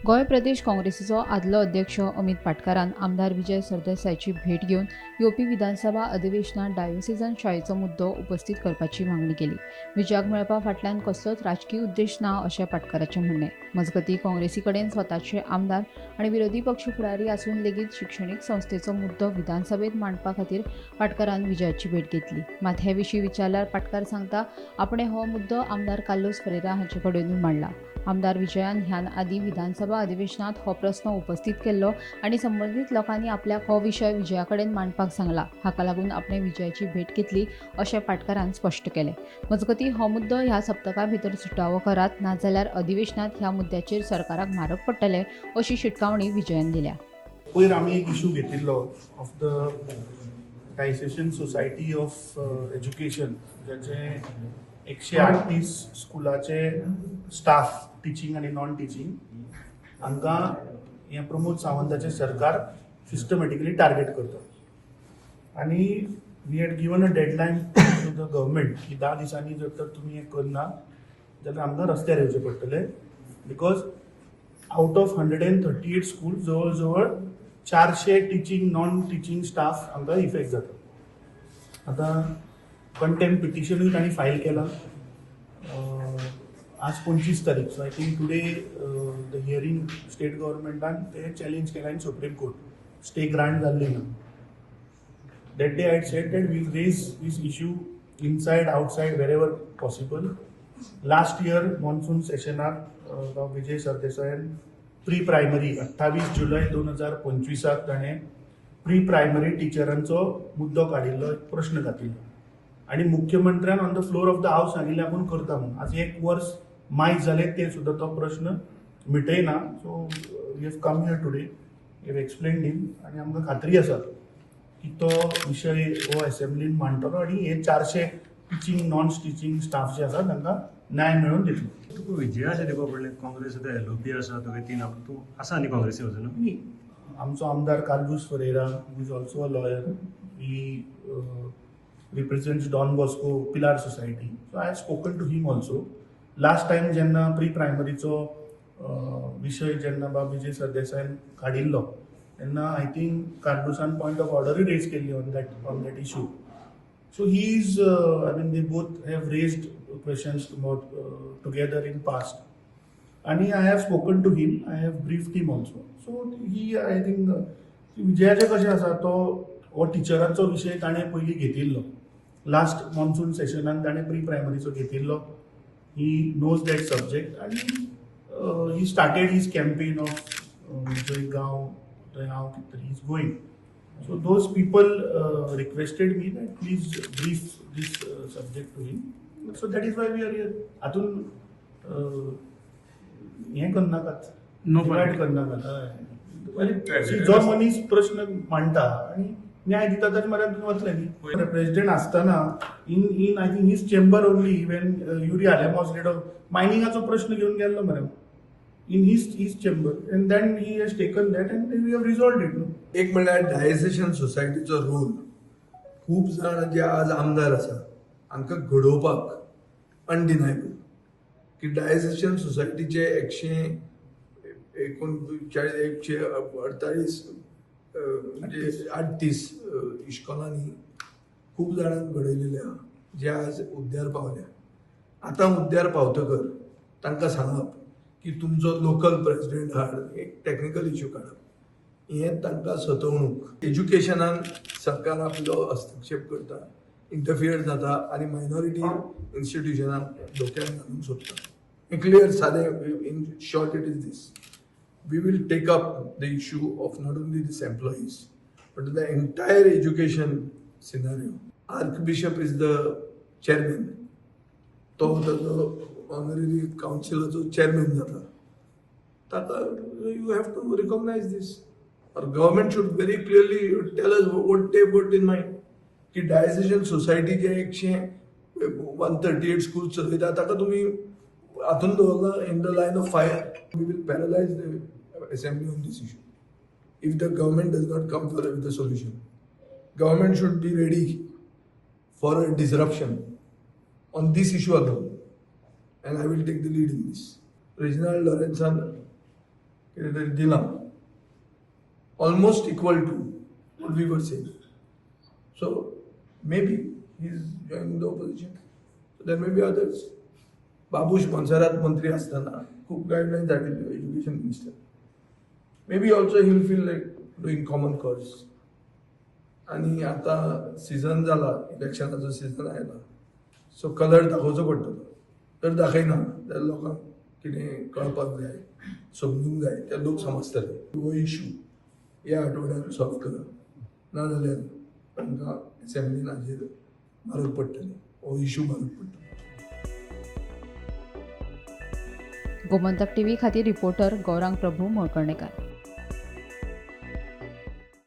गोंय प्रदेश काँग्रेसीचो आदलो अध्यक्ष अमित पाटकारान आमदार विजय सरदेसायाची भेट घेवन येवपी विधानसभा अधिवेशनात डायोसिजन शाळेचो मुद्दो उपस्थित करपाची मागणी केली. विजयाक मेळपा फाटल्यान कसलोच राजकीय उद्देश ना अशें पाटकाराचें म्हणणें. मजगतीं, काँग्रेसी कडेन स्वताचे आमदार आनी विरोधी पक्ष फुडारी आसून लेगीत शिक्षणीक संस्थेचो मुद्दो विधानसभेत मांडपा खातीर पाटकारान विजयाची भेट घेतली. मात हे विशीं विचारल्यार पाटकार सांगता, आपणे हो मुद्दो आमदार कार्लोस फरेरा हांचे कडेनूय मांडला. आमदार विजयान ह्यान आदी विधानसभा अधिवेशनात हो प्रस्न उपस्थित केल्लो आनी संबंदीत लोकांनी आपल्याक हो विशय विजया कडेन मांडपाक सांगला. हाका लागून आपणे विजयाची भेट घेतली अशें पाटकारान स्पश्ट केलें. मजगतीं, हो मुद्दो ह्या सप्तका भितर सुटावो करात, नाजाल्यार अधिवेशनात ह्या मुद्द्याचेर सरकाराक म्हारग पडटलें अशी शिटकावणी विजयान दिल्या. पयर आमी एक इशू घेतिल्लो of the Diocesan Society of Education, जाचे 138 स्कुलाचे स्टाफ, टिचींग आनी नॉन टिचींग, हांकां हें प्रमोद सावंताचें सरकार सिस्टमॅटिकली टार्गेट करता. आनी we had given a deadline to the government की 10 दिसांनी जर तर तुमी हें करना जाल्यार आमकां रस्त्यार येवचें पडटलें, because out of 138 school जवळ जवळ 400 टिचींग, नॉन टिचींग स्टाफ हांकां इफेक्ट जाता. आतां कंटेम्प्ट पिटिशनूय तांणी फायल केलां. आज 25 तारीख, so I think today the hearing. State गव्हर्मेंटान ते चॅलेंज केलां in Supreme Court. Stay grant जाल्ली ना. That day I said that we'll raise this issue inside, outside, wherever possible. Last year monsoon सेशनाक विजय सरदेसायान प्री प्रायमरी, 28 जुलय 2025 ताणें pre primary टिचरांचो मुद्दो काडिल्लो, एक प्रश्न घातिल्लो आनी मुख्यमंत्र्यान on the floor of the house सांगिल्लें आपूण करता म्हणून. आज एक वर्स मायज जालें, ते सुद्दां तो प्रश्न मिटयना. So we have come here today, have explained him आनी आमकां खात्री आसा की तो विशय हो असेंब्लीन मांडटलो आनी हे 400 टिचींग, नॉन टिचींग स्टाफ जे आसा तांकां न्याय मेळोवन दितलो. तुका विजया अशें दिवपा पडलें? काँग्रेस आतां एलओपी आसा, तुगे तीन तूं आसा न्ही काँग्रेसी अजून? न्ही, आमचो आमदार Carlos Ferreira is also a lawyer. He represents Don Bosco Pilar Society, so I have spoken to him also. Last time जेन्ना प्री प्रायमरीचो विशय जेन्ना बाब विजय सरदेसायान काडिल्लो तेन्ना I think कार्लूसान पॉयंट ऑफ ऑर्डरूय रेज केल्ली on that issue. So he is, I mean, they both have raised questions about together in past. आणि I have spoken to him, I have briefed him also. So he, I think, विजयाचें कशें आसा, तो हो टिचरांचो विशय ताणें पयलीं घेतिल्लो. Last monsoon सेशनान ताणें प्री प्रायमरीचो घेतिल्लो. He knows that subject आनी he started his campaign of जंय गांव थंय हांव, कितें तरी is going. So those people requested me that please brief this subject to him. So that is why we are here. हातून हें करनाकात. No. Divide करनाकात, हय. See, जो मनीस प्रश्न मांडटा आनी न्याय दिता ताच्या म्हऱ्यान तुमी वतले न्ही. प्रेसिडेंट आसतना in I think his chamber only, when Yuri Alemao leader, मायनिंगाचो प्रश्न घेवन गेल्लो मरे in his chamber, and then he has taken that and we have resolved it, न्हू. एक म्हणल्यार डायसेशन सोसायटीचो रोल खूब जाण जे आज आमदार आसा हांकां घडोवपाक अनडिनायबल की डायसेशन सोसायटीचे 139, 148, म्हणजे 38 इश्कोलांनी खूब जाणांक घडयलेले आहा, जे आज हुद्द्यार पावल्या. आतां हुद्द्यार पावतकर तांकां सांगप की तुमचो लोकल प्रेसिडेंट हाड, एक टॅक्निकल इश्यू काडप, हें तांकां सतवणूक. एज्युकेशनान सरकार आपलो हस्तक्षेप करता, इंटरफियर जाता आनी मायनॉरिटी इन्स्टिट्युशनाक धोक्यात घालूंक सोदता. हें क्लियर सादें, in short it is this: we will take up the issue of not only this employees but the entire education scenario. Archbishop is the chairman. तो ताजो ऑनररी कावन्सिलाचो चेअरमॅन जाता. ताका you have to recognize this, or government should very clearly tell us what they put in mind की डायसेशन society जे 138 school चलयता ताका तुमी हातून दवरला, in the line of fire. We will paralyze the assembly on this issue if the government does not come for with a solution. Government should be ready for a disruption on this issue alone, and I will take the lead in this. Reginald लॉरेन्सान कितें तरी दिलां, almost equal to what we were saying. So maybe he is joining the opposition, so there may be others. Babush Monserrate मंत्री आसतना खूब guidelines हाडिल्ल्यो, education minister. Maybe also he will feel like doing common cause. आनी आतां season जाला, इलेक्शनाचो season आयला, so colour दाखोवचो पडटलो. जर दाखयना जाल्यार लोकांक कितें कळपाक जाय, समजूंक जाय, ते लोक समजतले. हो इशू ह्या आठवड्यान सॉल्व करा, नाजाल्यार तांकां एसेंब्लीन हाजेर म्हारग पडटलें, हो इशू म्हारग पडटलो. गोमंतक टीव्ही खातीर रिपोर्टर गौरांग प्रभू मळकर्णेकार.